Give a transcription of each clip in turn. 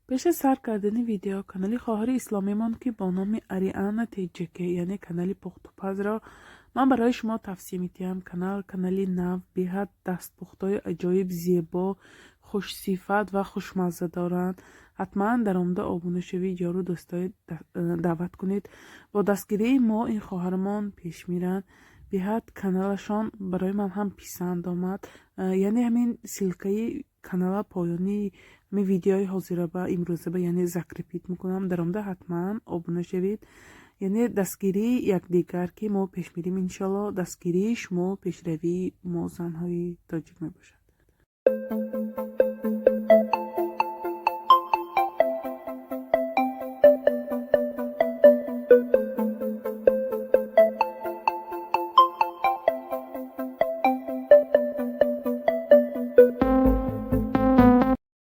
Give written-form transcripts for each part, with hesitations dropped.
Пеш аз сар кардани видео, канали хоҳари исломиамон, ки бо номи Ариана Теҷаке, яъне канали пухтупазро ман барои шумо тавсия медиҳам. Канал канали нав, беҳад дастпухтҳои аҷоиб, зебо, хушсифат ва хушмазза доранд. Ҳатман даромада обуна шавед, ёру дӯстои даъват кунед. Бо дастгирии мо ин хоҳарамон пеш меранд. Беҳад каналашон барои ман ҳам писанд омад. Яъне ҳамин ссылкаи канала поёни ҳамин видеои ҳозираба имрӯзаба, яъне закрепить мекунам. Даромада ҳатман обуна шавед. Яъне дастгирии якдигар, ки мо пеш мерем, иншоалло. Дастгирии шумо пешравии мо, занҳои тоҷик, мебошад.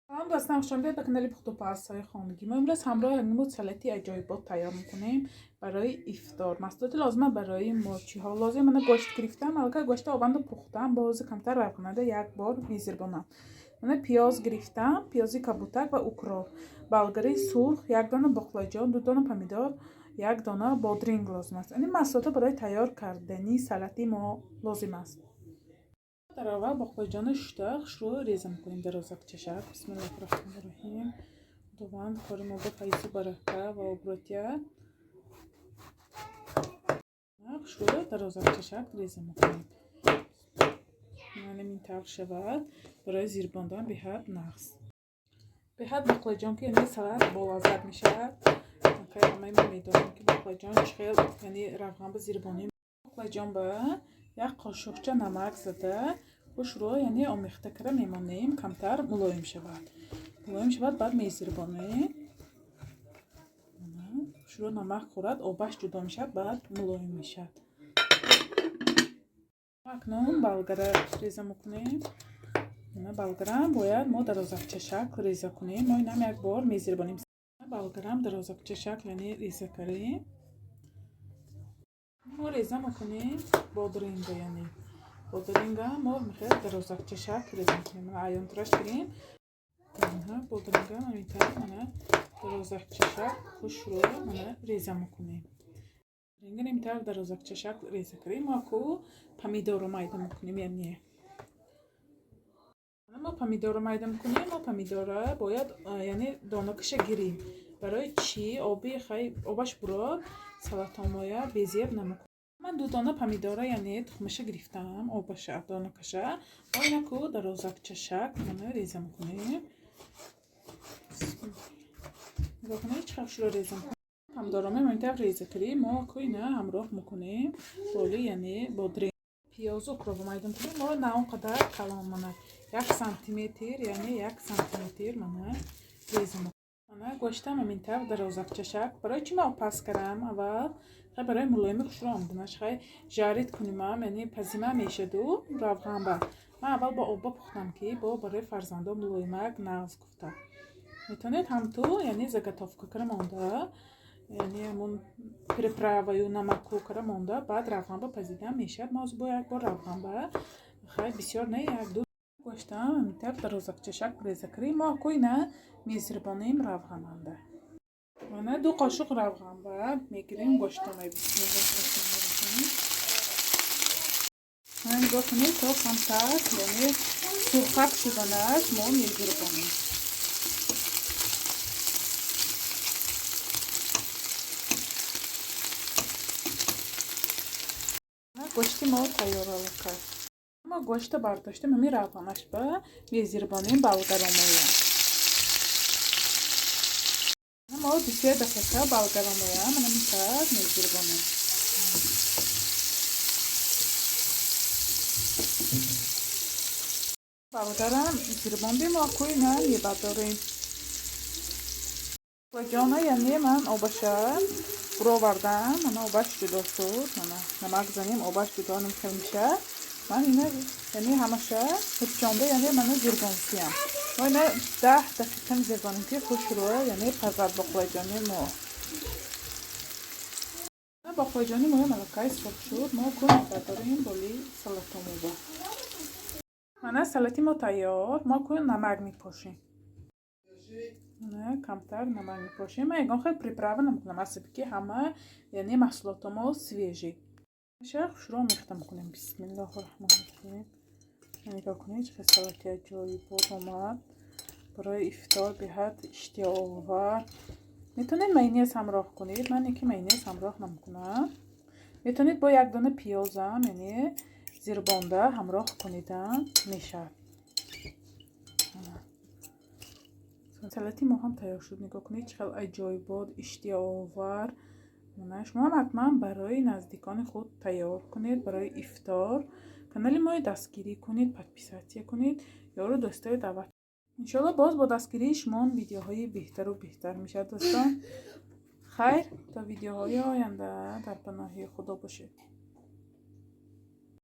Салом, дӯстон, хуш омадед ба канали пухтупазҳои хонагӣ. Мо имрӯз ҳамроҳи ҳамин салати аҷоибот тайёр мекунем барои ифтор. Маҳсулоти лозима барои мо чиҳо лозим? Мана, гӯшт гирифтам, аллакай гӯшта обанду пухтам, боз камтар равғанада як бор мезирбонам. Мана, пиёз гирифтам, пиёзи кабутак ва укроп, болгари сурх, як дона боқлаҷон, ду дона помидор, як дона бодринг лозим аст. Ин маҳсулотҳо барои тайёр кардани салати мо лозим аст. Дар аввал боқлаҷони шуста, хушрӯ реза мекунем дарозакчашак. Бисмиллоҳи раҳмони раҳим. Худованд кори мо ба файзу барака ва обрӯтия. Хушрӯ дарозакчашак реза мекунем. Яъне ин тавр шавад, барои зирбондан беҳад нағз. Беҳад боқлаҷон ки, яъне салат болаззат мешавад. Ҳамаи мо медонем, ки боқлаҷон чӣ хел, яъне равған ба зирбонӣ. Боқлаҷон ба як қошуқча намак зада, хушрӯ, яъне омехта карда мемонем, камтар мулоим шавад. Мулоим шавад, баъд мезирбонем. Хушрӯ намак хӯрад, обаш ҷудо мешавад, баъд мулоим мешавад. Акнун болгара реза мекунем. Болгарам бояд мо дарозакча шакл реза кунем. Мо инам як бор мезирбонем. Болгарам дарозакча шакл, яъне реза кардем. Мо реза мекунем бодринга, яъне бодринга мо мехел дарозакча шакл реза мекунем. Аёнтараш кардем. Бодринга ҳаминтавр, мана, дарозакча шакл хушрӯ, мана, реза мекунем. Бодринга ҳаминтавр дарозакча шакл реза кардем. Мо аку помидорро майда мекунем, яъне мо помидорро майда мекунем. Мо помидорро бояд, яъне донакаша гирем. Барои чӣ? Оби хай обаш бурод, салатомоя безеб намекунем. Ман ду дона помидора, яъне тухмаша гирифтам, обаша, донакаша. Мо инаку дарозакча шакл, мана, реза мекунем. Нигоҳ кунед, чӣ хушрӯ реза мекунем. Помидорро ҳаминтавр реза кардем. Мо аку ина ҳамроҳ мекунем боли, яъне бодринг. Пиёзу укропро майда мекунем. Мо на он қадар калон, мана, 1 сантиметр, яъне 1 сантиметр, мана, реза мекунем. Мана, гӯштам ҳаминтавр дарозакча шакл. Барои чӣ мо пас кардам аввал? Хай барои мулоими хушрӯ омаданаш. Хай жарить кунимам, яъне пазима мешаду равғанба. Ман аввал бо обба пухтам, ки бо барои фарзандо мулоимак нағз гуфта. Метавонед ҳамту, яъне заготовка кара монда, яъне ҳамун приправаю намаку кара монда, баъд равғанба пазидан мешавад. Мо бо як бор равғанба, хай бисёр не, як ду. Гӯштам ҳаминтавр дарозакча шакл реза кардем. Мо аку ина мезирбонем равғананда. Мана, ду қошуқ равғанба мегирем гӯштамай. Бисмиллоҳи. Мана, нигоҳ кунед, то камтар, яъне сурхак шуданаш мо мезирбонем. Гӯшти мо тайёр аллакай. Мо гӯшта бардоштем, ҳамин равғанаш ба мезирбонем болгаромоя. Мо 2-3 дақиқа болгаромоя, мана, минтавр мезирбонем. Болгарам зирбондем, аку ина мебардорем. Ҷона, яъне ман обаша буровардам, мана, обаш ҷудо шуд. Мана, намак занем, обаш ҷудо хел мешавад. Ман ина, яъне ҳамаша ҳепчонда, яъне мана, зирбонсиям. Мо ина 10 дақиқа мезирбонем, ки хушрӯ, яъне пазад боқлаҷони мо. Боқлаҷони мо аллакай сурх шуд. Мо ку мебардорем боли салатомоба. Мана, салати мо тайёр. Мо ку намак мепошем. Камтар намак мепошем. Ман ягон хел приправа намекунам, асаби ки ҳама, яъне маҳсулото мо свежий. Ша хушро омехта мекунем. Бисмиллоҳу раҳмони раҳим. Нигоҳ кунед, чӣ хел салати аҷоибот омад. Барои ифтор беҳад иштиҳоовар. Метавонед майонез ҳамроҳ кунед, ман ки майонез ҳамроҳ намекунам. Метавонед бо як дона пиёзам, яъне зирбонда ҳамроҳ кунедам, мешавад. Салати мо ҳам тайёр шуд. Нигоҳ кунед, чӣ хел аҷоибот, иштиҳоовар. Шумо ҳам ҳатман барои наздикони худ тайёр кунед барои ифтор. Канали моро дастгирӣ кунед, подписаться кунед, ёру дӯстои даъват. Иншоалло, боз бо дастгирии шумо видеоҳои беҳтару беҳтар мешавад, дӯстон. Хайр, то видеоҳои оянда дар паноҳи Худо бошед.